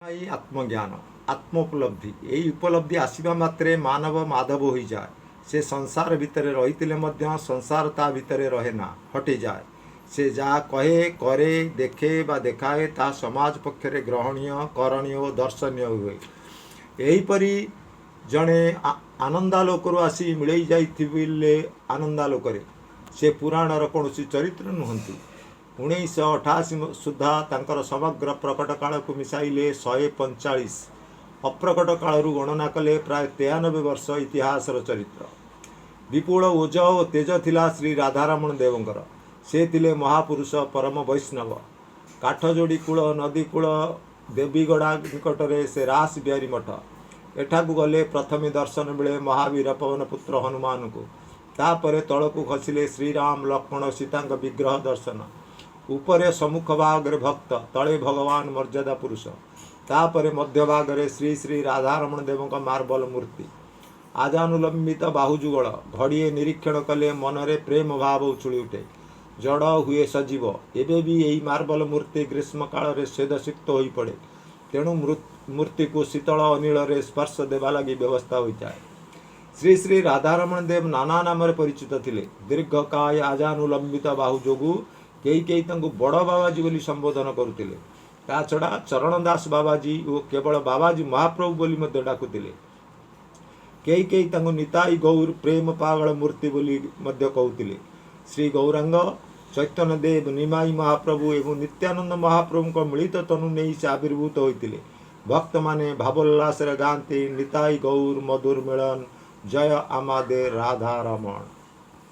ଏଇ ଆତ୍ମଜ୍ଞାନ, ଆତ୍ମୋପଲବ୍ଧି। ଏହି ଉପଲବ୍ଧି ଆସିବା ମାତ୍ରେ ମାନବ ମାଧବ ହୋଇଯାଏ। ସେ ସଂସାର ଭିତରେ ରହିଥିଲେ ମଧ୍ୟ ସଂସାର ତା ଭିତରେ ରହେନା, ହଟିଯାଏ। ସେ ଯାହା କହେ, କରେ, ଦେଖେ ବା ଦେଖାଏ, ତାହା ସମାଜ ପକ୍ଷରେ ଗ୍ରହଣୀୟ, କରଣୀୟ ଓ ଦର୍ଶନୀୟ ହୁଏ। ଏହିପରି ଜଣେ ଆନନ୍ଦାଲୋକରୁ ଆସି ମିଳେଇ ଯାଇଥିଲେ ଆନନ୍ଦାଲୋକରେ। ସେ ପୁରାଣର କୌଣସି ଚରିତ୍ର ନୁହନ୍ତି। 1988 ସୁଦ୍ଧା ତାଙ୍କର ସମଗ୍ର ପ୍ରକଟ କାଳକୁ ମିଶାଇଲେ 145, ଅପ୍ରକଟ କାଳରୁ ଗଣନା କଲେ ପ୍ରାୟ 93 ବର୍ଷ ଇତିହାସର ଚରିତ୍ର। ବିପୁଳ ଓଜ ଓ ତେଜ ଥିଲା ଶ୍ରୀ ରାଧାରମଣ ଦେବଙ୍କର। ସେ ଥିଲେ ମହାପୁରୁଷ, ପରମ ବୈଷ୍ଣବ। କାଠଯୋଡ଼ି କୂଳ ନଦୀ କୂଳ ଦେବୀଗଡ଼ା ନିକଟରେ ସେ ରାସ ବିହାରୀ ମଠ। ଏଠାକୁ ଗଲେ ପ୍ରଥମେ ଦର୍ଶନ ମିଳେ ମହାବୀର ପବନପୁତ୍ର ହନୁମାନଙ୍କୁ। ତାପରେ ତଳକୁ ଖସିଲେ ଶ୍ରୀରାମ, ଲକ୍ଷ୍ମଣ, ସୀତାଙ୍କ ବିଗ୍ରହ ଦର୍ଶନ। ଉପରେ ସମ୍ମୁଖ ଭାଗରେ ଭକ୍ତ, ତଳେ ଭଗବାନ ମର୍ଯ୍ୟାଦା ପୁରୁଷ। ତାପରେ ମଧ୍ୟଭାଗରେ ଶ୍ରୀ ଶ୍ରୀ ରାଧାରମଣ ଦେବଙ୍କ ମାର୍ବଲ ମୂର୍ତ୍ତି। ଆଜାନୁଲମ୍ବିତ ବାହୁଯୁଗଳ ଘଡ଼ିଏ ନିରୀକ୍ଷଣ କଲେ ମନରେ ପ୍ରେମ ଭାବ ଉଛୁଳି ଉଠେ, ଜଡ଼ ହୁଏ ସଜୀବ। ଏବେ ବି ଏହି ମାର୍ବଲ ମୂର୍ତ୍ତି ଗ୍ରୀଷ୍ମ କାଳରେ ସ୍ୱେଦସିକ୍ତ ହୋଇପଡ଼େ। ତେଣୁ ମୂର୍ତ୍ତିକୁ ଶୀତଳ ଅନିଳରେ ସ୍ପର୍ଶ ଦେବା ଲାଗି ବ୍ୟବସ୍ଥା ହୋଇଥାଏ। ଶ୍ରୀ ଶ୍ରୀ ରାଧାରମଣ ଦେବ ନାନା ନାମରେ ପରିଚିତ ଥିଲେ। ଦୀର୍ଘକାୟ ଆଜାନୁଲମ୍ବିତ ବାହୁ ଯୋଗୁଁ କେହି କେହି ତାଙ୍କୁ ବଡ଼ ବାବାଜୀ ବୋଲି ସମ୍ବୋଧନ କରୁଥିଲେ। ତା ଛଡ଼ା ଚରଣ ଦାସ ବାବାଜୀ ଓ କେବଳ ବାବାଜୀ ମହାପ୍ରଭୁ ବୋଲି ମଧ୍ୟ ଡାକୁଥିଲେ। କେହି କେହି ତାଙ୍କୁ ନିତାଇ ଗୌର ପ୍ରେମ ପାଗଳ ମୂର୍ତ୍ତି ବୋଲି ମଧ୍ୟ କହୁଥିଲେ। ଶ୍ରୀ ଗୌରାଙ୍ଗ, ଚୈତନ୍ୟ ଦେବ, ନିମାଇ ମହାପ୍ରଭୁ ଏବଂ ନିତ୍ୟାନନ୍ଦ ମହାପ୍ରଭୁଙ୍କ ମିଳିତ ତନୁ ନେଇ ସେ ଆବିର୍ଭୂତ ହୋଇଥିଲେ। ଭକ୍ତମାନେ ଭାବୋଲ୍ଲାସରେ ଗାଆନ୍ତି, ନିତାଇ ଗୌର ମଧୁର ମିଳନ, ଜୟ আমাদের ରାଧାରମଣ।